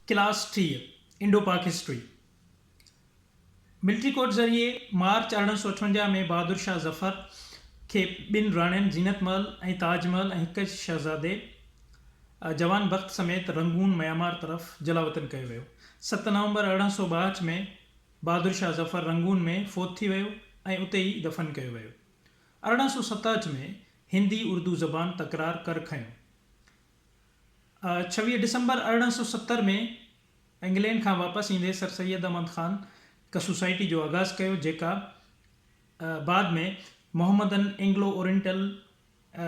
Class 30، Indo Pak history, military court ذريعي march 1858 ۾ بهادر شاهه ظفر کي ٻن راڻين زينت محل ۽ تاج محل ۽ هڪ شهزادي جوان بخت سميت رنگون، ميانمار طرف جلاوطن ڪيو ويو. ست نومبر 1862 ۾ بهادر شاهه ظفر رنگون ۾ فوت ٿي ويو ۽ اتي ئي دفن ڪيو ويو. 1867 ۾ هندي اردو زبان تڪرار ڪر کنيو. 26 ڊسمبر 1870 ۾ انگلينڊ کان واپس ايندي سر سيد احمد خان هڪ سوسائٽي جو آغاز ڪيو جيڪا بعد ۾ Mohammedan Anglo Oriental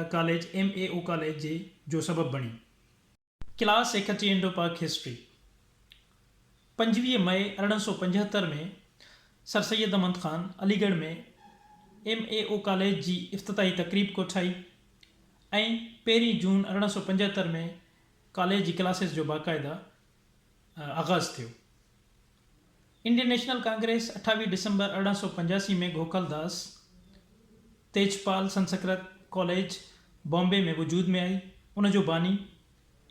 college, M A O college, جي جو سبب بڻي. ڪلاس 31 انڊو پاڪ history 25 May 1875 ۾ sir Syed Ahmed Khan Aligarh ۾ M A O college جي افتتاحي تقريب ڪوٺائي. ۽ پهرين جون 1875 ۾ ڪاليج جي ڪلاسز جو باقاعده آغاز ٿيو. انڊين نيشنل ڪانگريس 28 ڊسمبر 1885 ۾ گوڪل داس تيجپال سنسڪرت ڪاليج بامبي ۾ وجود ۾ آئي. ان جو باني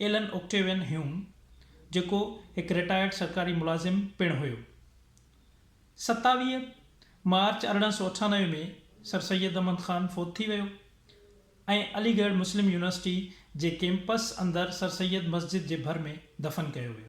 ايلن اوڪٽيوين هيوم جيڪو هڪ رٽائرڊ سرڪاري ملازم پڻ هيو. 27 مارچ 1898 ۾ سر سيد احمد خان فوت ٿي ويو. ۽ علي ڳڙهه مسلم يونيورسٽي جي ڪيمپس اندر سر سيد مسجد جي ڀر ۾ دفن ڪيو ويو.